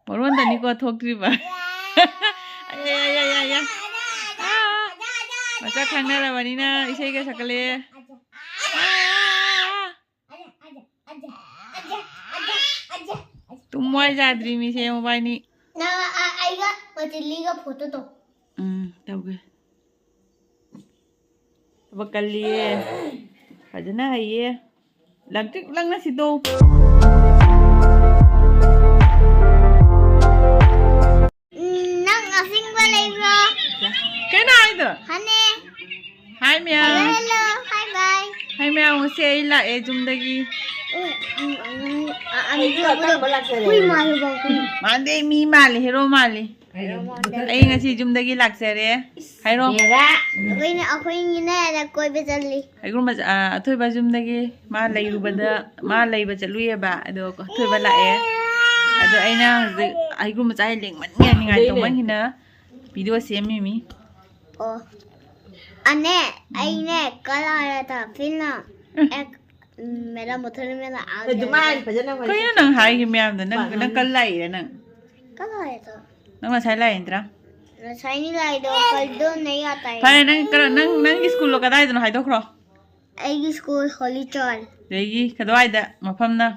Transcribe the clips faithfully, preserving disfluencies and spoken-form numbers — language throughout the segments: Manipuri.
ꯃꯔꯣꯟꯗꯅꯤꯀꯣ ꯊꯣꯛꯇ꯭ꯔꯤꯕ꯫ ꯑꯌꯥ, ꯑꯌꯥ, ꯑꯌꯥ, ꯑꯌꯥ꯫ ꯑꯥ, ꯃꯁꯛ ꯈꯪꯅꯔꯕꯅꯤꯅ ꯏꯁꯩꯒ ꯁꯛꯀꯠꯂꯦ꯫ ꯑꯥ, ꯇꯨꯝꯃꯣ ꯍꯥꯏ ꯌꯥꯗ꯭ꯔꯤ ꯃꯤꯁꯦ ꯃꯕꯥꯏꯅꯤ꯫ ꯅꯪ ꯑ-, ꯑꯩꯒ ꯃꯆꯤꯜꯂꯤꯒ ꯐꯣꯇꯣ ꯇꯧ꯫ ꯎꯝ, ꯇꯧꯒꯦ꯫ ꯊꯕꯛ ꯀꯜꯂꯤꯌꯦ꯫ ꯐꯖꯅ ꯍꯩꯌꯦ꯫ ꯂꯪꯇ꯭ꯔꯤꯛ ꯂꯪꯅ ꯁꯤꯗꯣ꯫ ꯎꯝ, ꯅꯪ ꯑꯁꯦꯡꯕ ꯂꯩꯕ꯭ꯔꯣ? ꯀꯩꯅꯣ ꯍꯥꯏꯗꯣ? ꯍꯅꯦ꯫ ꯍꯥꯏ ꯃꯌꯥꯝ꯫ Hello, hello. Hi, bye. ꯍꯥꯏ ꯃꯌꯥꯝ, ꯉꯁꯤ ꯑꯩ ꯂꯥꯛꯑꯦ ꯌꯨꯝꯗꯒꯤ꯫ ꯎꯝ, ꯎꯝ, ꯎꯝ, ꯑ-, ꯑ-, ꯑꯩꯁꯨ ꯑꯀꯪꯕ ꯂꯥꯛꯆꯔꯦ꯫ ꯍꯨꯏ ꯃꯥꯜꯂꯨꯕ, ꯍꯨꯏ꯫ ꯃꯥꯟꯗꯦ, ꯃꯤ ꯃꯥꯜꯂꯦ, ꯍꯦꯔꯣ ꯃꯥꯜꯂꯦ꯫ ꯑꯩ ꯉꯁꯤ ꯌꯨꯝꯗꯒꯤ ꯂꯥꯛꯆꯔꯦ꯫ ꯍꯥꯏꯔꯣ꯫ ꯕꯦꯔꯥ꯫ ꯑꯩꯈꯣꯏꯅ, ꯑꯩꯈꯣꯏꯅꯤꯅꯦ ꯀꯣꯏꯕ ꯆꯠꯂꯤ꯫ ꯍꯩꯒ꯭ꯔꯨꯝ ꯃꯆꯥ-, ꯑ, ꯑꯊꯣꯏꯕ ꯌꯨꯝꯗꯒꯤ ꯃꯥ ꯂꯩꯔꯨꯕꯗ, ꯃꯥ ꯂꯩꯕ ꯆꯠꯂꯨꯏꯌꯦꯕ꯫ ꯑꯗꯣ ꯑꯊꯣꯏꯕ ꯂꯥꯛꯑꯦ꯫ ꯑꯗꯣ ꯑꯩꯅ ꯍꯧꯖꯤꯛ ꯍꯩꯒ꯭ꯔꯨꯝ ꯃꯆꯥ ꯂꯦꯡꯃꯟꯒ꯭ꯔꯦ, ꯅꯤꯡꯉꯥꯏ ꯇꯧꯃꯟꯒꯤꯅ ꯚꯤꯗꯤꯑꯣ ꯁꯦꯝꯃꯤꯃꯤ꯫ ꯑꯣ꯫ ꯑꯅꯦ, ꯑꯩꯅꯦ ꯀꯂꯥꯔ ꯊꯥꯐꯤꯅ ꯑꯦꯛ-, ꯎꯝ, ꯃꯦꯔꯥ ꯃꯊꯣꯔ ꯃꯦꯔꯥ ꯑꯥ ꯑꯗꯨꯃꯥꯏꯅ ꯐꯖꯅ ꯋꯥꯔꯤ ꯀꯩꯅꯣ ꯅꯪ ꯍꯥꯏꯒꯤ ꯃꯌꯥꯝꯗꯣ? ꯅꯪ, ꯅꯪ ꯀꯜ ꯂꯥꯛꯏꯔ ꯅꯪ? ꯀꯂꯥꯔ ꯊꯥ꯫ ꯅꯪ ꯉꯁꯥꯏ ꯂꯥꯛꯏ ꯅꯠꯇ꯭ꯔꯥ? ꯉꯁꯥꯏꯅꯤ ꯂꯥꯛꯏꯗꯣ, ꯀꯜꯗꯣ ꯅꯩ ꯌꯥ ꯇꯥꯏ꯫ ꯐꯔꯦ, ꯅꯪ ꯀꯔ-, ꯅꯪ, ꯅꯪꯒꯤ ꯁ꯭ꯀꯨꯜꯗꯣ ꯀꯗꯥꯏꯗꯅꯣ ꯍꯥꯏꯗꯣꯛꯈ꯭ꯔꯣ꯫ ꯑꯩꯒꯤ ꯁ꯭ꯀꯨꯜ ꯍꯣꯂꯤ ꯆꯥꯏꯜ꯫ ꯑꯗꯒꯤ ꯀꯗꯥꯏꯗ ꯃꯐꯝꯅ?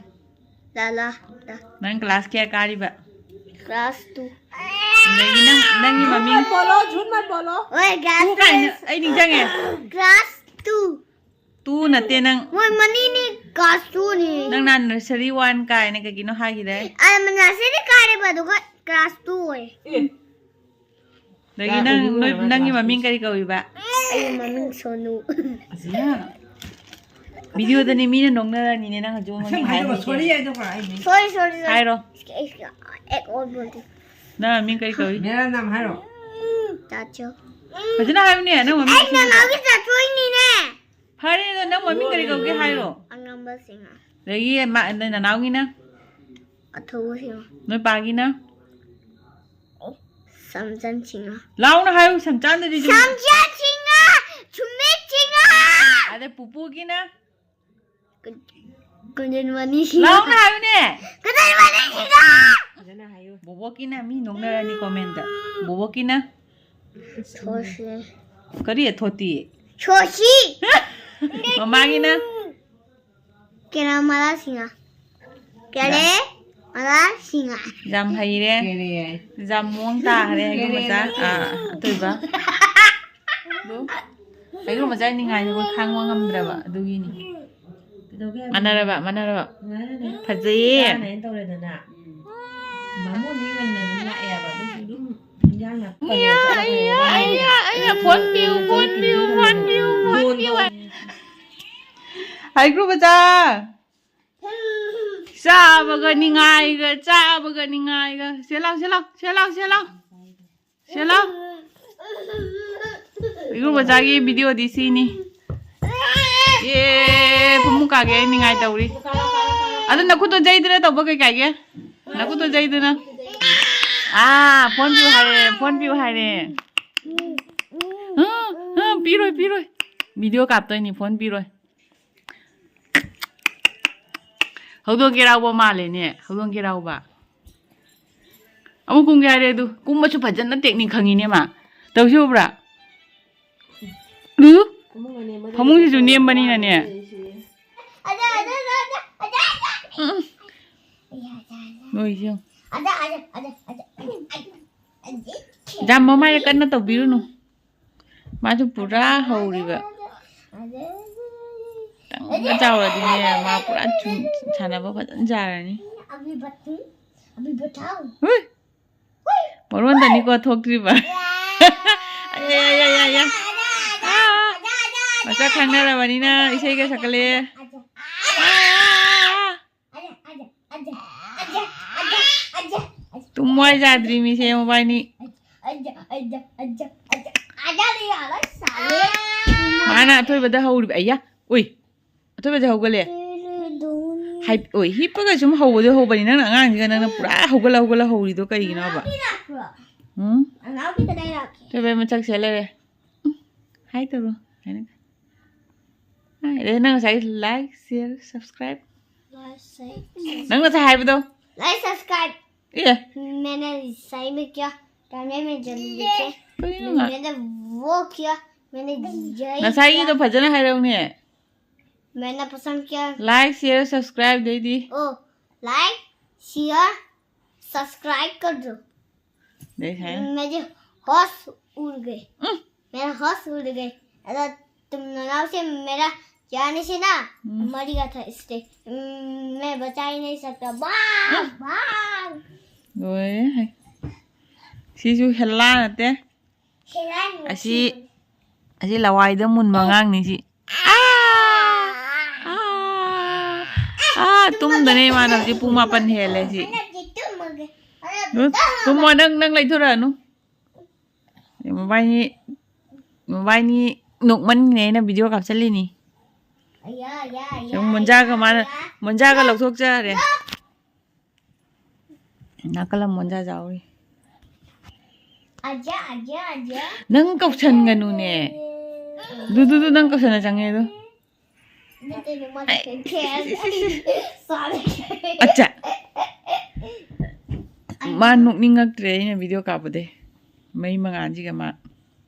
ꯂꯥꯂꯥ꯫ ꯅꯪ ꯀ꯭ꯂꯥꯁ ꯀꯌꯥ ꯀꯥꯔꯤꯕ? Class two. ꯑꯗꯒꯤ ꯅꯪ, ꯅꯪꯒꯤ ꯃꯃꯤꯡ? ꯕꯣꯂꯣ, ꯖꯨꯟ ꯃꯠ ꯕꯣꯂꯣ꯫ ꯍꯣꯏ, ꯀ꯭ꯂꯥꯁ ꯇꯨ ꯀꯥꯏꯅ ꯇꯨ꯫ ꯑꯩ ꯅꯤꯡꯁꯤꯡꯉꯦ꯫ Class two. ꯇꯨ ꯅꯠꯇꯦ ꯅꯪ꯫ ꯃꯣꯏ ꯃꯅꯤꯅꯤ ꯀ꯭ꯂꯥꯁ ꯇꯨꯅꯤ꯫ ꯅꯪ ꯅꯍꯥꯟ ꯅꯔꯁꯔꯤ ꯋꯥꯟ ꯀꯥꯏꯅ ꯀꯩꯒꯤꯅꯣ ꯍꯥꯏꯈꯤꯗꯥꯏ? ꯑꯩ ꯅꯔꯁꯔꯤ ꯀꯥꯔꯦꯕ, ꯑꯗꯨꯒ ꯀ꯭ꯂꯥꯁ ꯇꯨ ꯑꯣꯏ꯫ ꯑꯦ꯫ ꯑꯗꯒꯤ ꯅꯪ, ꯅꯣꯏ, ꯅꯪꯒꯤ ꯃꯃꯤꯡ ꯀꯔꯤ ꯀꯧꯏꯕ? ꯑꯩꯒꯤ ꯃꯃꯤꯡ ꯁꯣꯅꯨ꯫ ꯑꯁꯤꯅ? ꯚꯤꯗꯤꯑꯣꯗꯅꯦ, ꯃꯤꯅ ꯅꯣꯛꯅꯔꯅꯤꯅꯦ ꯅꯪ ꯍꯧꯖꯤꯛ ꯃꯃꯤꯡ ꯍꯥꯏꯔꯤꯁꯦ꯫ ꯁꯣꯔꯤ ꯍꯥꯏꯗꯣ ꯈꯔ ꯍꯥꯏꯅꯤ꯫ ꯁꯣꯔꯤ, ꯁꯣꯔꯤ, ꯁꯣꯔꯤ꯫ ꯍꯥꯏꯔꯣ꯫ ꯑꯦꯛ ꯑꯣꯔ ꯕꯣꯜꯗꯤ꯫ ꯅꯪ ꯃꯃꯤꯡ ꯀꯔꯤ ꯀꯧꯏ? ꯃꯦꯔꯥ ꯅꯥꯝ ꯍꯥꯏꯔꯣ꯫ ꯆꯥꯆꯣ꯫ ꯐꯖꯅ ꯍꯥꯏꯌꯨꯅꯦ, ꯅꯪ ꯃꯃꯤꯡ ꯑꯩ ꯀꯔꯤ ꯀꯧꯏ? ꯅꯅꯥꯎꯒꯤ ꯆꯥꯆꯣꯅꯤꯅꯦ꯫ ꯐꯔꯦ, ꯑꯗꯣ ꯅꯪ ꯃꯃꯤꯡ ꯀꯔꯤ ꯀꯧꯒꯦ ꯍꯥꯏꯔꯣ? ꯑꯉꯝꯕ ꯁꯤꯡꯍ꯫ ꯑꯗꯒꯤ ꯃꯥ-, ꯅꯣꯏ ꯅꯅꯥꯎꯒꯤꯅ? ꯑꯊꯧꯕ ꯁꯤꯡꯍ꯫ ꯅꯣꯏ ꯄꯥꯒꯤꯅ? ꯁꯝꯆꯟ ꯁꯤꯡꯍ꯫ ꯂꯥꯎꯅ ꯍꯥꯏꯌꯨ, ꯁꯝꯆꯥꯟꯗꯗꯤ ꯑꯗꯨꯝ ꯁꯝꯆꯟ ꯁꯤꯡꯍ, ꯁꯨꯃꯤꯠ ꯁꯤꯡꯍ꯫ ꯑꯗꯩ ꯄꯨꯄꯨꯒꯤꯅ? ꯀꯨꯟ-, ꯀꯨꯟꯖꯟ ꯃꯅꯤ ꯁꯤꯡꯍ꯫ ꯂꯥꯎꯅ ꯍꯥꯏꯌꯨꯅꯦ꯫ ꯀꯨꯟꯖꯟ ꯃꯅꯤ ꯁꯤꯡꯍ꯫ ꯐꯖꯅ ꯍꯥꯏꯌꯨ꯫ ꯕꯣꯕꯣꯛꯀꯤꯅ ꯃꯤ ꯅꯣꯛꯅꯔꯅꯤ comment꯫ ꯕꯣꯕꯣꯛꯀꯤꯅ ꯁꯣꯁꯤ꯫ ꯀꯔꯤ? ꯊꯣꯇꯤ꯫ ꯁꯣꯁꯤ꯫ ꯃꯃꯥꯒꯤꯅ ꯀꯦꯔꯥꯃꯂꯥ ꯁꯤꯡꯍ꯫ ꯀꯦꯔꯦ ꯃꯂꯥ ꯁꯤꯡꯍ꯫ ꯌꯥꯝ ꯍꯩꯔꯦ꯫ ꯌꯥꯝ ꯃꯑꯣꯡ ꯇꯥꯈ꯭ꯔꯦ ꯍꯩꯒ꯭ꯔꯨ ꯃꯆꯥ꯫ ꯑꯥ, ꯑꯇꯣꯏꯕ꯫ ꯑꯗꯨ ꯍꯩꯒ꯭ꯔꯨ ꯃꯆꯥ ꯅꯤꯡꯉꯥꯏꯅꯤ ꯑꯩꯈꯣꯏ ꯈꯥꯡꯕ ꯉꯝꯗ꯭ꯔꯕ ꯑꯗꯨꯒꯤꯅꯤ꯫ ꯃꯥꯟꯅꯔꯕ, ꯃꯥꯟꯅꯔꯕ꯫ ꯐꯖꯩꯌꯦ꯫ ꯏꯌꯥ, ꯏꯌꯥ, ꯏꯌꯥ, ꯐꯣꯟ ꯄꯤꯌꯨ, ꯐꯣꯟ ꯄꯤꯌꯨ, ꯐꯣꯟ ꯄꯤꯌꯨ, ꯐꯣꯟ ꯄꯤꯌꯨ꯫ ꯍꯩꯒ꯭ꯔꯨ ꯃꯆꯥ꯫ ꯆꯥꯕꯒ ꯅꯤꯡꯉꯥꯏꯒ, ꯆꯥꯕꯒ ꯅꯤꯡꯉꯥꯏꯒ꯫ ꯁꯦ ꯂꯥꯎ, ꯁꯦ ꯂꯥꯎ, ꯁꯦ ꯂꯥꯎ, ꯁꯦ ꯂꯥꯎ꯫ ꯁꯦ ꯂꯥꯎ꯫ ꯍꯩꯒ꯭ꯔꯨ ꯃꯆꯥꯒꯤ video ꯗꯤ ꯁꯤꯅꯤ꯫ ꯑꯦ, ꯐꯃꯨꯡ ꯀꯥꯒꯦ ꯑꯩ ꯅꯤꯡꯉꯥꯏ ꯇꯧꯔꯤ꯫ ꯑꯗꯨ ꯅꯈꯨꯠꯇꯣ ꯌꯩꯗꯅ ꯇꯧꯕ ꯀꯩ ꯀꯥꯏꯒꯦ? ꯅꯈꯨꯠꯇꯣ ꯌꯩꯗꯅ꯫ ꯑꯥ, ꯐꯣꯟ ꯄꯤꯌꯨ ꯍꯥꯏꯔꯦ, ꯐꯣꯟ ꯄꯤꯌꯨ ꯍꯥꯏꯔꯦ꯫ ꯑ, ꯑ, ꯄꯤꯔꯣꯏ, ꯄꯤꯔꯣꯏ꯫ Video ꯀꯥꯞꯇꯣꯏꯅꯤ, ꯐꯣꯟ ꯄꯤꯔꯣꯏ꯫ ꯍꯧꯗꯣꯡ ꯀꯦꯔꯥꯎꯕ ꯃꯥꯜꯂꯦꯅꯦ, ꯍꯧꯗꯣꯡ ꯀꯦꯔꯥꯎꯕ꯫ ꯑꯃꯨꯛ ꯀꯨꯝꯒꯦ ꯍꯥꯏꯔꯦ ꯑꯗꯨ꯫ ꯀꯨꯝꯕꯁꯨ ꯐꯖꯅ technique ꯈꯪꯉꯤꯅꯦ ꯃꯥ꯫ ꯇꯧꯁꯤ ꯎꯕ꯭ꯔꯥ? ꯎ? ꯐꯃꯨꯡꯁꯤꯁꯨ ꯅꯦꯝꯕꯅꯤꯅꯅꯦ꯫ ꯎꯝ꯫ ꯅꯣꯏꯁꯦ ꯌꯦꯡꯉꯨ꯫ ꯌꯥꯝ ꯃꯃꯥꯏꯗ ꯀꯟꯅ ꯇꯧꯕꯤꯔꯨꯅꯨ꯫ ꯃꯥꯁꯨ ꯄꯨꯔꯥ ꯍꯧꯔꯤꯕ꯫ ꯈꯤꯇꯪꯒ ꯆꯥꯎꯔꯗꯤꯅꯦ, ꯃꯥ ꯄꯨꯔꯥ ꯁꯥꯟꯅꯕ ꯐꯖꯅ ꯌꯥꯔꯅꯤ꯫ ꯍꯨꯏ! ꯃꯔꯣꯟꯗꯅꯤꯀꯣ ꯊꯣꯛꯇ꯭ꯔꯤꯕ꯫ ꯑꯌꯥ, ꯑꯌꯥ, ꯑꯌꯥ, ꯑꯌꯥ꯫ ꯑꯥ! ꯃꯁꯛ ꯈꯪꯅꯔꯕꯅꯤꯅ ꯏꯁꯩꯒ ꯁꯛꯀꯠꯂꯛꯑꯦ꯫ ꯑꯥ! ꯇꯨꯝꯃꯣ ꯍꯥꯏ ꯌꯥꯗ꯭ꯔꯤ ꯃꯤꯁꯦ ꯃꯕꯥꯏꯅꯤ꯫ ꯃꯥꯅ ꯑꯊꯣꯏꯕꯗ ꯍꯧꯔꯤꯕ꯫ ꯑꯌꯥ! ꯎꯏ! ꯑꯊꯣꯏꯕꯁꯦ ꯍꯧꯒꯠꯂꯦ꯫ ꯍꯥꯏ-, ꯑꯣꯏ, ꯍꯤꯞꯄꯒ ꯁꯨꯝ ꯍꯧꯕꯗꯣ ꯍꯧꯕꯅꯤ꯫ ꯅꯪꯅ ꯑꯉꯥꯡꯁꯤꯒ ꯅꯪꯅ ꯄꯨꯔꯥ ꯍꯧꯒꯠꯂ ꯍꯧꯒꯠꯂ ꯍꯧꯔꯤꯗꯣ ꯀꯩꯒꯤꯅꯣꯕ? ꯎꯝ? ꯑꯊꯣꯏꯕꯩ ꯃꯆꯛꯁꯦ ꯂꯩꯔꯦ꯫ ꯎꯝ, ꯍꯥꯏ ꯇꯧꯔꯣ꯫ ꯍꯥꯏꯅ-, ꯍꯥꯏ, ꯑꯗꯩ ꯅꯪ ꯉꯁꯥꯏ like, share, subscribe꯫ Like, share, ꯅꯪ ꯉꯁꯥꯏ ꯍꯥꯏꯕꯗꯣ? Like, subscribe꯫ ꯑꯦ, मैंने सही में किया, कैमरे में जल्दी देखे। ꯀꯔꯤꯅꯣ ꯉ- मैंने वो किया, मैंने यही ꯉꯁꯥꯏꯒꯤꯗꯣ ꯐꯖꯅ ꯍꯥꯏꯔꯛꯎꯅꯦ. मैंने पसंद किया। Like, share, subscribe ꯑꯗꯩꯗꯤ. ओ, लाइक, शेयर, सब्सक्राइब कर दो। ꯑꯗꯩ ꯍꯥꯏ. मेरे होश उड़ गए। ꯎꯝ. मेरा होश उड़ गए। अगर तुम नानाओं से मेरा जाने से ना हम्म. मर गया था इसलिए, हम्म, मैं बचा ही नहीं सकता। वाह, वाह। ꯂꯣꯏꯔꯦ ꯍꯥꯏ. ꯁꯤꯁꯨ ꯍꯦꯜꯂꯥ ꯅꯠꯇꯦ. ꯈꯦꯂꯥꯟ ꯑꯁꯤ, ꯑꯁꯤ ꯂꯋꯥꯏꯗ ꯃꯨꯟꯕ ꯑꯉꯥꯡꯅꯤ ꯁꯤ. ꯑꯥ, ꯑꯥ, ꯇꯨꯝꯗꯅꯦ ꯏꯃꯥꯟꯅꯕꯁꯤ ꯄꯨꯡ ꯃꯥꯄꯟ ꯍꯦꯜꯂꯦ ꯁꯤ. ꯇꯨꯝꯃꯣ, ꯅꯪ, ꯅꯪ ꯂꯩꯊꯣꯔꯛꯑꯅꯨ. ꯃꯕꯥꯏꯅꯤ, ꯃꯕꯥꯏꯅꯤ ꯅꯣꯛꯃꯟꯈ꯭ꯔꯦ, ꯑꯩꯅ ꯚꯤꯗꯤꯑꯣ ꯀꯥꯞꯆꯜꯂꯤꯅꯤ. ꯁꯨꯝ ꯃꯣꯟꯖꯥꯒ ꯃꯥꯅ, ꯃꯣꯟꯖꯥꯒ ꯂꯧꯊꯣꯛꯆꯔꯦ. ꯅꯥꯀꯜ ꯑꯃ ꯃꯣꯟꯖꯥ ꯆꯥꯎꯔꯤ. आजा, आजा, आजा। ꯅꯪ ꯀꯧꯁꯟꯒꯅꯨꯅꯦ. ꯗꯨ, ꯗꯨ, ꯗꯨ, ꯅꯪ ꯀꯧꯁꯟꯅ ꯆꯪꯉꯦ ꯑꯗꯨ. ꯅꯠꯇꯦ, ꯅꯃꯥ ꯀꯩꯊꯦꯜ꯫ ꯁꯣꯔꯤ꯫ ꯑꯠꯆꯥ. ꯃꯥ ꯅꯣꯛꯅꯤꯡꯉꯛꯇ꯭ꯔꯦ ꯑꯩꯅ ꯚꯤꯗꯤꯑꯣ ꯀꯥꯞꯄꯗꯩ. ꯃꯩ ꯃꯉꯥꯜꯁꯤꯒ ꯃꯥ.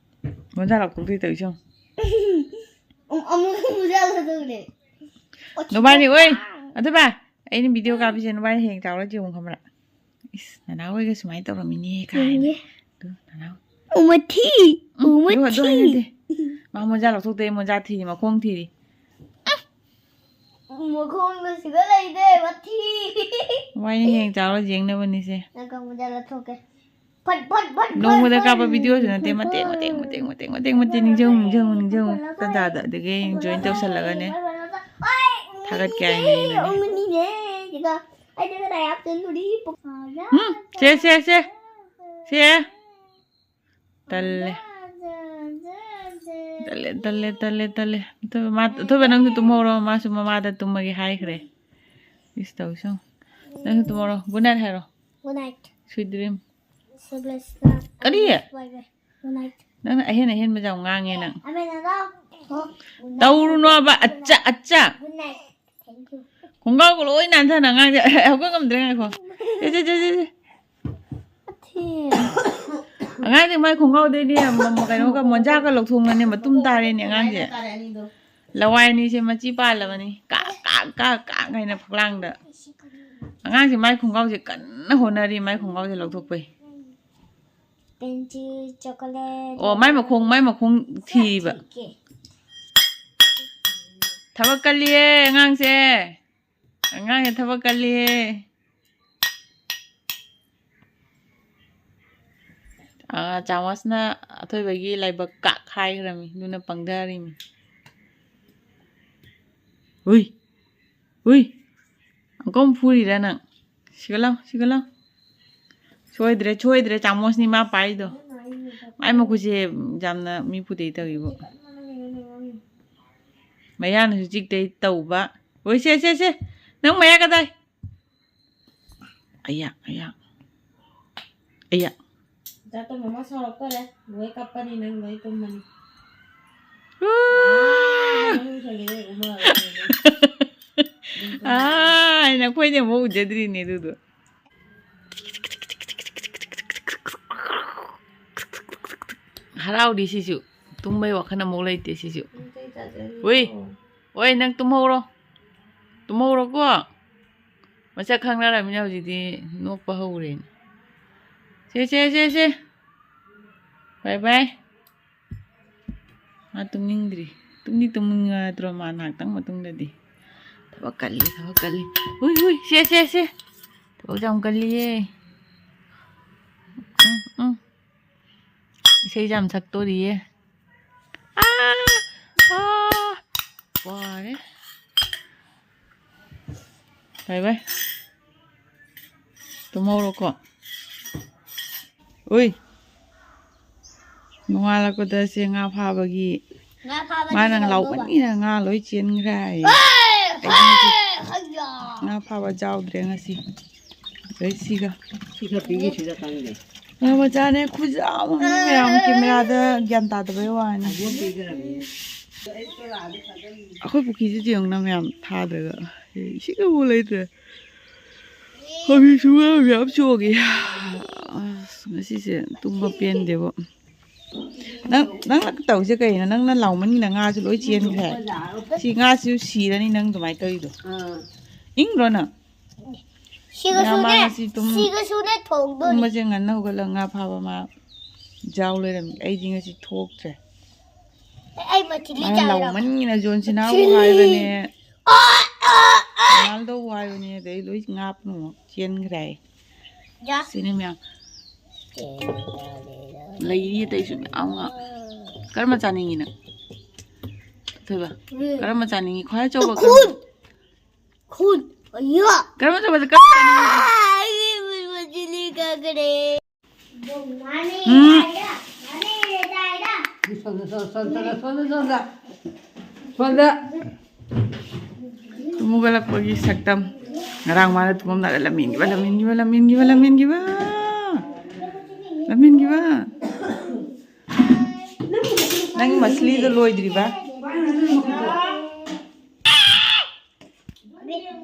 ꯃꯣꯟꯖꯥ ꯂꯧꯊꯣꯛꯇꯣꯏ ꯇꯧꯔꯤꯁꯦ ꯌꯦꯡꯉꯨ. ꯑꯃꯨꯛ, ꯑꯃꯨꯛ ꯃꯨꯖꯥ ꯂꯧꯊꯣꯛꯂꯦ꯫ ꯅꯕꯥꯅꯤ, ꯑꯣꯏ! ꯑꯗꯨꯕ, ꯑꯩꯅ ꯚꯤꯗꯤꯑꯣ ꯀꯥꯞꯄꯤꯁꯦ ꯅꯕꯥꯅꯤ ꯍꯌꯦꯡ ꯆꯥꯎꯔ ꯌꯦꯡꯉꯨ ꯈꯪꯕ꯭ꯔꯥ? ꯏꯁ, ꯅꯅꯥꯎ ꯍꯣꯏꯒ ꯁꯨꯃꯥꯏꯅ ꯇꯧꯔꯝꯃꯤꯅꯦ ꯀꯥꯏꯅ. ꯌꯦꯡꯒꯦ꯫ ꯑꯗꯨ ꯅꯅꯥꯎ. ꯎꯃꯊꯤ! ꯎꯝ, ꯑꯗꯨ, ꯑꯗꯨ ꯎꯃꯊꯤ! ꯍꯥꯏꯅꯗꯦ. ꯃꯥ ꯃꯣꯟꯖꯥ ꯂꯧꯊꯣꯛꯇꯦ, ꯃꯣꯟꯖꯥ ꯊꯤꯔꯤ, ꯃꯈꯣꯡ ꯊꯤꯔꯤ. ꯃꯈꯣꯡꯗ ꯁꯤꯒ ꯂꯩꯗꯦ, ꯃꯊꯤ! ꯋꯥꯏꯅ ꯍꯌꯦꯡ ꯆꯥꯎꯔ ꯌꯦꯡꯅꯕꯅꯤꯁꯦ. ꯅꯪ ꯀꯥꯡ ꯃꯣꯟꯖꯥ ꯂꯧꯊꯣꯛꯀꯦ꯫ ꯐꯠ, ꯐꯠ, ꯐꯠ, ꯅꯣꯡꯃꯗ ꯐꯠ, ꯀꯥꯞꯄ ꯐꯠ꯫ ꯚꯤꯗꯤꯑꯣꯁꯨ ꯅꯠꯇꯦ, ꯃꯇꯦꯛ, ꯐꯠ, ꯃꯇꯦꯛ, ꯃꯇꯦꯛ, ꯃꯇꯦꯛ, ꯃꯇꯦꯛ, ꯃꯇꯦꯛ, ꯅꯤꯡꯁꯤꯡꯉꯨ, ꯅꯤꯡꯁꯤꯡꯉꯨ, ꯅꯤꯡꯁꯤꯡꯉꯨ. ꯇꯟꯖꯥꯗ, ꯑꯗꯒꯤ ꯑꯩ ꯖꯣꯏꯟ ꯇꯧꯁꯜꯂꯒꯅꯦ. ꯊꯥꯒꯠꯀꯦ ꯍꯥꯏꯅ ꯑꯩꯅꯅꯦ. ꯎꯃꯅꯤꯅꯦ, ꯑꯗꯨꯒ ꯑꯩꯅ ꯀꯗꯥꯏ ꯍꯥꯞꯆꯜꯂꯨꯔꯤ? ꯎꯝ, ꯁꯦ, ꯁꯦ, ꯁꯦ. ꯁꯦ. ꯇꯜꯂꯦ. ꯇꯜꯂꯦ, ꯇꯜꯂꯦ, ꯇꯜꯂꯦ, ꯇꯜꯂꯦ. ꯑꯊꯣꯏꯕ, ꯃꯥ, ꯑꯊꯣꯏꯕ, ꯅꯪꯁꯨ ꯇꯨꯝꯍꯧꯔꯣ, ꯃꯥꯁꯨ ꯃꯃꯥꯗ ꯇꯨꯝꯃꯒꯦ ꯍꯥꯏꯈ꯭ꯔꯦ. ꯏꯁ ꯇꯧꯁꯨ. ꯅꯪꯁꯨ ꯇꯨꯝꯍꯧꯔꯣ. Good night ꯍꯥꯏꯔꯣ. Good night. Sweet dream. Sleepless night. ꯀꯔꯤ? Good night. ꯅꯪꯅ ꯑꯍꯦꯟ ꯑꯍꯦꯟꯕꯁꯦ ꯌꯥꯝ ꯉꯥꯡꯉꯦ ꯅꯪ. ꯑꯃꯦꯅꯗ꯫ ꯇꯧꯔꯨꯅꯣꯕ, ꯑꯠꯆꯥ, ꯑꯠꯆꯥ. Good night. Thank you. ꯈꯣꯡꯒ꯭ꯔꯥꯎꯒ ꯂꯣꯏ ꯅꯥꯟꯊꯅ ꯑꯉꯥꯡꯁꯦ ꯍꯧꯒꯠ ꯉꯝꯗ꯭ꯔꯦ꯫ ꯉꯥꯏꯈꯣ꯫ ꯁꯦ, ꯁꯦ, ꯁꯦ, ꯁꯦ, ꯁꯦ꯫ ꯑꯉꯥꯡꯁꯦ ꯃꯥꯏ ꯈꯣꯡꯒ꯭ꯔꯥꯎꯗꯩꯅꯦ, ꯃ-, ꯃ-, ꯀꯩꯅꯣꯒ ꯃꯣꯟꯖꯥꯒ ꯂꯧꯊꯣꯛꯅꯅꯦ, ꯃꯇꯨꯝ ꯇꯥꯔꯦꯅꯦ ꯑꯉꯥꯡꯁꯦ꯫ ꯂꯋꯥꯏ ꯑꯅꯤꯁꯦ ꯃꯆꯤ ꯄꯥꯜꯂꯕꯅꯤ꯫ ꯀꯥꯛ, ꯀꯥꯛ, ꯀꯥꯛ, ꯀꯥꯛ ꯍꯥꯏꯅ ꯐꯛꯂꯥꯡꯗ꯫ ꯑꯉꯥꯡꯁꯦ ꯃꯥꯏ ꯈꯣꯡꯒ꯭ꯔꯥꯎꯁꯦ ꯀꯟꯅ ꯍꯣꯠꯅꯔꯤ, ꯃꯥꯏ ꯈꯣꯡꯒ꯭ꯔꯥꯎꯁꯦ ꯂꯧꯊꯣꯛꯄꯩ꯫ ꯄꯦꯟꯁꯤꯜ, ꯆꯣꯀꯣꯂꯦꯠ, ꯑꯣ, ꯃꯥꯏ ꯃꯈꯣꯡ, ꯃꯥꯏ ꯃꯈꯣꯡ ꯊꯤꯔꯤꯕ꯫ ꯊꯤꯒꯦ꯫ ꯊꯕꯛ ꯀꯜꯂꯤꯌꯦ ꯑꯉꯥꯡꯁꯦ꯫ ꯑꯉꯥꯡꯁꯦ ꯊꯕꯛ ꯀꯜꯂꯤꯌꯦ꯫ ꯑꯥ, ꯆꯥꯃꯁꯅ ꯑꯊꯣꯏꯕꯒꯤ ꯂꯥꯏꯕꯛ ꯀꯥꯛ ꯍꯥꯏꯈ꯭ꯔꯃꯤ, ꯑꯗꯨꯅ ꯄꯪꯊꯔꯤꯃꯤ꯫ ꯍꯨꯏ, ꯍꯨꯏ, ꯑꯪꯀꯝ ꯐꯨꯔꯤꯔꯥ ꯅꯪ? ꯁꯤꯒ ꯂꯥꯎ, ꯁꯤꯒ ꯂꯥꯎ꯫ ꯁꯣꯏꯗ꯭ꯔꯦ, ꯁꯣꯏꯗ꯭ꯔꯦ, ꯆꯥꯃꯁꯅꯤ ꯃꯥ ꯄꯥꯏꯗꯣ꯫ ꯃꯥꯏ ꯃꯈꯨꯠꯁꯦ ꯌꯥꯝꯅ ꯃꯤ ꯐꯨꯗꯩ ꯇꯧꯏꯕꯣ꯫ ꯃꯌꯥꯅꯁꯨ ꯆꯤꯛꯇꯩ ꯇꯧꯕ꯫ ꯍꯣꯏ, ꯁꯦ, ꯁꯦ, ꯁꯦ꯫ ꯅꯪ ꯃꯌꯥ ꯀꯗꯥꯏ? ꯑꯌꯥ, ꯑꯌꯥ꯫ ꯑꯌꯥ꯫ ꯏꯆꯥꯇꯣꯝꯕ ꯑꯃ ꯁꯥꯎꯔꯛꯇꯣꯔꯦ꯫ ꯂꯣꯏ ꯀꯞꯄꯅꯤ ꯅꯪ, ꯂꯣꯏ ꯇꯨꯝꯃꯅꯤ꯫ ꯎ! ꯑꯥ, ꯅꯪ ꯁꯣꯏꯒꯦꯔꯦ, ꯎꯃ, ꯎꯃ, ꯎꯃ꯫ ꯑꯥ, ꯅꯈꯣꯏꯗꯤ ꯑꯃꯨꯛ ꯎꯖꯗ꯭ꯔꯤꯅꯦ ꯑꯗꯨꯗꯣ꯫ ꯍꯔꯥꯎꯔꯤ ꯁꯤꯁꯨ꯫ ꯇꯨꯝꯕꯩ ꯋꯥꯈꯜ ꯑꯃꯨꯛ ꯂꯩꯇꯦ ꯁꯤꯁꯨ꯫ ꯎꯝ, ꯆꯩ ꯆꯥꯖꯅꯤ꯫ ꯍꯨꯏ꯫ ꯍꯣꯏ, ꯅꯪ ꯇꯨꯝꯍꯧꯔꯣ꯫ ꯇꯨꯝꯍꯧꯔꯣꯀꯣ꯫ ꯃꯁꯛ ꯈꯪꯅꯔꯃꯤꯅ ꯍꯧꯖꯤꯛꯇꯤ ꯅꯣꯛꯄ ꯍꯧꯔꯦꯅꯦ꯫ ꯁꯦ, ꯁꯦ, ꯁꯦ, ꯁꯦ꯫ ꯕꯥꯏ ꯕꯥꯏ꯫ ꯃꯥ ꯇꯨꯝꯅꯤꯡꯗ꯭ꯔꯤ꯫ ꯇꯨꯝꯗꯤ ꯇꯨꯝꯅꯤꯡꯉꯗ꯭ꯔꯣ ꯃꯥ ꯉꯥꯏꯍꯥꯛꯇꯪ ꯃꯇꯨꯡꯗꯗꯤ? ꯊꯕꯛ ꯀꯜꯂꯤ, ꯊꯕꯛ ꯀꯜꯂꯤ꯫ ꯍꯨꯏ, ꯍꯨꯏ, ꯁꯦ, ꯁꯦ, ꯁꯦ꯫ ꯊꯕꯛ ꯌꯥꯝ ꯀꯜꯂꯤꯌꯦ꯫ ꯎꯝ, ꯎꯝ꯫ ꯏꯁꯩꯁꯦ ꯌꯥꯝ ꯁꯛꯇꯣꯔꯤꯌꯦ꯫ ꯑꯥ! ꯑꯥ! ꯋꯥꯔꯦ꯫ ꯕꯥꯏ ꯕꯥꯏ꯫ ꯇꯨꯝꯍꯧꯔꯣꯀꯣ꯫ ꯎꯏ꯫ ꯅꯣꯡꯉꯥꯜꯂꯛꯄꯗ ꯁꯦ ꯉꯥ ꯐꯥꯕꯒꯤ ꯉꯥ ꯐꯥꯕꯗꯤ ꯃꯥꯅ ꯀꯩꯗꯧꯗꯧꯕ? ꯂꯥꯎꯕꯅꯤꯅ ꯉꯥ ꯂꯣꯏ ꯆꯦꯟꯈ꯭ꯔꯦ ꯍꯥꯏꯌꯦ꯫ ꯑꯦ! ꯑꯩꯗꯤ ꯉꯁꯤ ꯑꯦ! ꯍꯩꯌꯥ! ꯉꯥ ꯐꯥꯕ ꯌꯥꯎꯗ꯭ꯔꯦ ꯉꯁꯤ꯫ ꯑꯗꯩ ꯁꯤꯒ꯫ ꯁꯤ ꯈꯔ ꯄꯤꯒꯦ, ꯁꯤꯗ ꯀꯥꯡꯗꯦ꯫ ꯉꯥ ꯃꯆꯥꯅꯦ, ꯈꯨꯖꯥ ꯑꯃ ꯃꯌꯥꯝ ꯀꯦꯃꯦꯔꯥꯗ ꯒ꯭ꯌꯥꯟ ꯇꯥꯗꯕꯩ ꯋꯥꯅꯤ꯫ ꯑꯗꯨꯝ ꯄꯤꯈ꯭ꯔꯕꯅꯤ꯫ ꯑꯩꯈꯣꯏ ꯄꯨꯈ꯭ꯔꯤꯁꯤꯗꯤ ꯌꯦꯡꯉꯨꯅ ꯃꯌꯥꯝ ꯊꯥꯗ꯭ꯔꯒ꯫ ꯏꯁꯤꯡ ꯑꯃꯨꯛ ꯂꯩꯇ꯭ꯔꯦ꯫ ꯍꯧꯖꯤꯛꯁꯨ ꯉꯥ ꯃꯌꯥꯝ ꯆꯣꯡꯉꯤ꯫ ꯑꯁ, ꯉꯁꯤꯁꯦ ꯇꯨꯝꯕ ꯄꯦꯟꯗꯦꯕꯣ꯫ ꯅꯪ, ꯅꯪꯅ ꯇꯧꯔꯤꯁꯦ ꯀꯩꯅꯣ? ꯅꯪꯅ ꯂꯥꯎꯃꯟꯒꯤꯅ ꯉꯥꯁꯨ ꯂꯣꯏ ꯆꯦꯟꯈ꯭ꯔꯦ꯫ ꯁꯤ ꯉꯥꯁꯤꯁꯨ ꯁꯤꯔꯅꯤ ꯅꯪ ꯑꯗꯨꯃꯥꯏꯅ ꯇꯧꯔꯤꯗꯣ꯫ ꯏꯪꯗ꯭ꯔꯣ ꯅꯪ? ꯁꯤꯒꯁꯨꯅꯦ, ꯉꯥ ꯃꯥ ꯉꯁꯤ ꯇꯨꯝ-, ꯁꯤꯒꯁꯨꯅꯦ ꯊꯣꯡꯗꯣꯏꯅꯤ꯫ ꯇꯨꯝꯕꯁꯦ ꯉꯟꯅ ꯍꯧꯒꯠꯂꯒ ꯉꯥ ꯐꯥꯕ ꯃꯥ ꯌꯥꯎ ꯂꯩꯔꯝꯃꯤ꯫ ꯑꯩꯗꯤ ꯉꯁꯤ ꯊꯣꯛꯇ꯭ꯔꯦ꯫ ꯑꯩ ꯃꯆꯤꯟꯗꯤ ꯃꯥꯅ ꯆꯥꯏꯔꯕ? ꯂꯥꯎꯃꯟꯒꯤꯅ ꯖꯣꯟꯁꯤꯅꯥꯕꯨ ꯍꯥꯏꯕꯅꯦ꯫ ꯔꯣꯅꯥꯜꯗꯣꯕꯨ ꯍꯥꯏꯕꯅꯦ, ꯑꯗꯩ ꯂꯣꯏ ꯉꯥ ꯄꯨꯝꯅꯃꯛ ꯆꯦꯟꯈ꯭ꯔꯦ꯫ ꯌꯥ꯫ ꯁꯤꯅꯦ ꯃꯌꯥꯝ꯫ ꯂꯩꯔꯤ ꯑꯇꯩꯁꯨ ꯃꯌꯥꯝ ꯑꯃ꯫ ꯀꯔꯝꯕ ꯆꯥꯅꯤꯡꯉꯤ ꯅꯪ? ꯑꯊꯣꯏꯕ, ꯎꯝ꯫ ꯀꯔꯝꯕ ꯆꯥꯅꯤꯡꯉꯤ? ꯈ꯭ꯋꯥꯏ ꯑꯆꯧꯕ ꯈꯨꯟ꯫ ꯀꯔꯝꯕ? ꯈꯨꯟ꯫ ꯑꯌꯥ꯫ ꯀꯔꯝꯕ ꯆꯥꯎꯕꯗ ꯀꯔꯝꯕ ꯆꯥꯅꯤꯡꯉꯤ? ꯑꯥ, ꯑꯩ ꯃꯆꯤꯟ ꯀꯛꯈ꯭ꯔꯦ꯫ ꯎꯝ꯫ ꯁꯣꯝꯗ, ꯁꯣꯝꯗ, ꯁꯣꯝꯗ, ꯁꯣꯝꯗ, ꯁꯣꯝꯗ, ꯁꯣꯝꯗ꯫ ꯁꯣꯝꯗ꯫ ꯇꯨꯝ ꯍꯧꯒꯠꯂꯛꯄꯒꯤ ꯁꯛꯇꯝ꯫ ꯉꯔꯥꯡ ꯃꯥꯅ ꯇꯨꯝꯃꯝꯗꯥꯏꯗ ꯂꯝꯍꯦꯟꯈꯤꯕ, ꯂꯝꯍꯦꯟꯈꯤꯕ, ꯂꯝꯍꯦꯟꯈꯤꯕ, ꯂꯝꯍꯦꯟꯈꯤꯕ꯫ ꯂꯝꯍꯦꯟꯈꯤꯕ꯫ ꯅꯪ ꯃꯁꯂꯤꯗꯣ ꯂꯣꯏꯗ꯭ꯔꯤꯕ?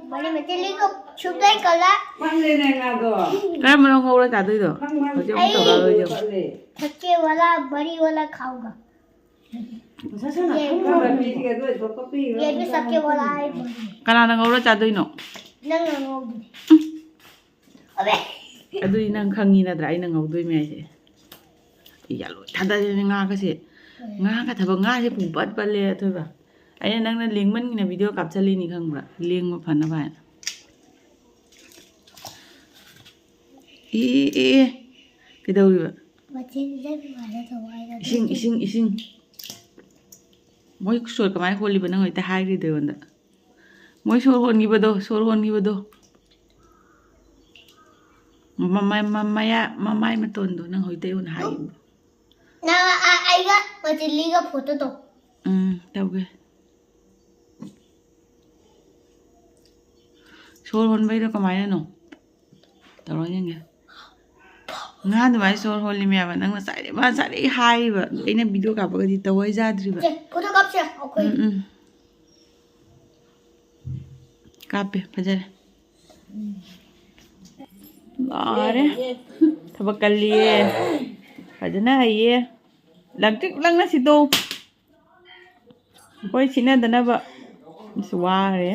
ꯃꯅꯤ ꯃꯆꯤꯜꯂꯤꯒ ꯁꯨꯞꯂꯩ ꯀꯂꯥ꯫ ꯀꯔꯝꯕꯅꯣ ꯉꯧꯔ ꯆꯥꯗꯣꯏꯗꯣ? ꯍꯧꯖꯤꯛ ꯑꯃꯨꯛ ꯇꯧꯔꯛꯑꯔꯣꯏꯁꯦ ꯑꯃꯨꯛ꯫ ꯁꯛꯀꯦ ꯋꯥꯂꯥ, ꯕꯔꯤ ꯋꯥꯂꯥ ꯈꯥꯎꯒ꯫ ꯌꯦ ꯕꯤ ꯁꯛꯀꯦ ꯋꯥꯂꯥ ꯍꯥꯏ ꯕꯔꯤ꯫ ꯀꯅꯥꯅ ꯉꯧꯔ ꯆꯥꯗꯣꯏꯅꯣ? ꯅꯪꯅ ꯉꯧꯗꯣꯏꯅꯤ꯫ ꯑꯕꯦ꯫ ꯑꯗꯨꯗꯤ ꯅꯪ ꯈꯪꯉꯤ ꯅꯠꯇ꯭ꯔꯥ ꯑꯩꯅ ꯉꯧꯗꯣꯏꯅꯦ ꯍꯥꯏꯁꯦ? ꯌꯥꯜꯂꯣꯏ ꯊꯥꯗꯗꯣꯏꯅꯦ ꯉꯥꯒꯁꯦ꯫ ꯉꯥꯒ ꯊꯕꯛ, ꯉꯥꯁꯦ ꯄꯨꯡꯄꯠ ꯄꯠꯂꯦ ꯑꯊꯣꯏꯕ꯫ ꯑꯩꯅ ꯅꯪꯅ ꯂꯦꯡꯃꯟꯒꯤꯅ ꯚꯤꯗꯤꯑꯣ ꯀꯥꯞꯆꯜꯂꯤꯅꯤ ꯈꯪꯕ꯭ꯔꯥ? ꯂꯦꯡꯕ ꯐꯅꯕ ꯍꯥꯏꯅ꯫ ꯑꯦ, ꯑꯦ, ꯑꯦ, ꯑꯦ꯫ ꯀꯩꯗꯧꯔꯤꯕ? ꯃꯆꯤꯟ ꯂꯦꯡ ꯃꯥꯜꯂꯦ ꯇꯧꯕ ꯍꯥꯏꯅ ꯏꯁꯤꯡ, ꯏꯁꯤꯡ, ꯏꯁꯤꯡ꯫ ꯃꯣꯏ ꯁꯣꯔ ꯀꯃꯥꯏꯅ ꯍꯣꯜꯂꯤꯕ ꯅꯪ ꯍꯦꯛꯇ ꯍꯥꯏꯈ꯭ꯔꯤꯗꯣ ꯑꯩꯉꯣꯟꯗ? ꯃꯣꯏ ꯁꯣꯔ ꯍꯣꯟꯈꯤꯕꯗꯣ, ꯁꯣꯔ ꯍꯣꯟꯈꯤꯕꯗꯣ꯫ ꯃꯃꯥꯏ, ꯃꯃꯥꯏ, ꯃꯃꯥꯏ ꯃꯇꯣꯟꯗꯣ ꯅꯪ ꯍꯧꯖꯤꯛꯇ ꯑꯩꯉꯣꯟꯗ ꯍꯥꯏꯈꯤꯕꯗꯣ꯫ ꯅꯪ ꯑ-, ꯑꯩꯒ ꯃꯆꯤꯜꯂꯤꯒ ꯐꯣꯇꯣ ꯇꯧ꯫ ꯎꯝ, ꯇꯧꯒꯦ꯫ ꯁꯣꯔ ꯍꯣꯟꯕꯩꯗꯣ ꯀꯃꯥꯏꯅꯅꯣ? ꯇꯧꯔ ꯌꯦꯡꯒꯦ꯫ ꯉꯥ ꯑꯗꯨꯃꯥꯏꯅ ꯁꯣꯔ ꯍꯣꯜꯂꯤꯃꯦꯕ꯫ ꯅꯪ ꯉꯁꯥꯏꯗꯩ, ꯃꯥ ꯉꯁꯥꯏꯗꯩ ꯍꯥꯏꯔꯤꯕ꯫ ꯑꯩꯅ ꯚꯤꯗꯤꯑꯣ ꯀꯥꯞꯄꯒꯗꯤ ꯇꯧꯋꯥꯏ ꯌꯥꯗ꯭ꯔꯤꯕ꯫ ꯁꯦ, ꯐꯣꯇꯣ ꯀꯥꯞꯁꯦ ꯑꯩꯈꯣꯏ꯫ ꯎꯝ, ꯎꯝ꯫ ꯀꯥꯞꯄꯦ꯫ ꯐꯖꯔꯦ꯫ ꯂꯥꯔꯦ꯫ ꯊꯕꯛ ꯀꯜꯂꯤꯌꯦ꯫ ꯐꯖꯅ ꯍꯩꯌꯦ꯫ ꯂꯪꯇ꯭ꯔꯤꯛ ꯂꯪꯅ ꯁꯤꯗꯣ꯫ ꯍꯣꯏ, ꯁꯤꯠꯅꯗꯅꯕ꯫ ꯑꯁ, ꯋꯥꯔꯦ꯫